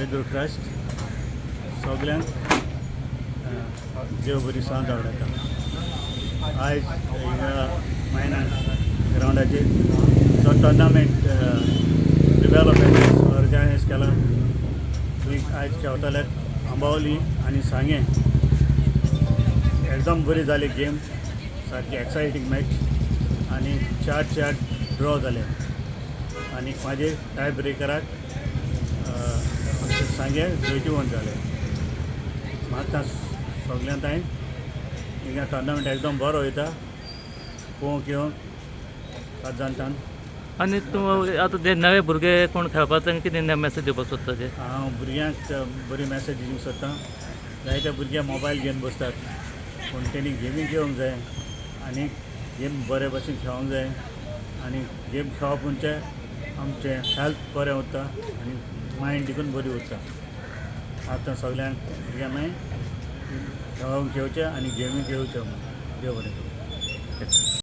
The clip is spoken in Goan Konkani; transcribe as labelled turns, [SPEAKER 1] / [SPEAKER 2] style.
[SPEAKER 1] पेद्रू क्रायस्ट. सगल्यांक देव बरी सांज आवडटा. आयज हिंगा मायना ग्रावंडाचेर जो टोर्नामेंट रिबेल ऑफ ऑर्गनायज केला, थंय आयज खेळटले आंबावली आनी सांगें. एकदम बरी जाली गेम, सारकी एक्सायटींग मॅच आनी 4-4 ड्रॉ जाले आनी मागीर टाय ब्रेकराक आमचे सांगें जैतिवंत जाले. म्हाका सगल्यांक हांवें हिंगा टोर्नामेंट एकदम बरो वयता पळोवंक येवंक काजांतान.
[SPEAKER 2] आनी तूं आतां जे नवे भुरगे कोण खेळपाक, तांकां कितें मॅसेज दिवपाक सोदता ते?
[SPEAKER 1] हांव भुरग्यांक बरी मॅसेज दिवंक सोदतां. जायते भुरगे मोबायल घेवन बसतात, पूण तेणी गेमी घेवंक जाय आनी गेम बरे भशेन खेळोंक जाय. आनी गेम खेळप म्हणजे आमचें हेल्थ बरें उरता आनी मायंड देखून बरी उरता. आतां सगल्यांक भुरग्यांक मागीर खेळोंक घेवचें आनी गेमी घेवच्यो म्हूण. देव बरें करूं.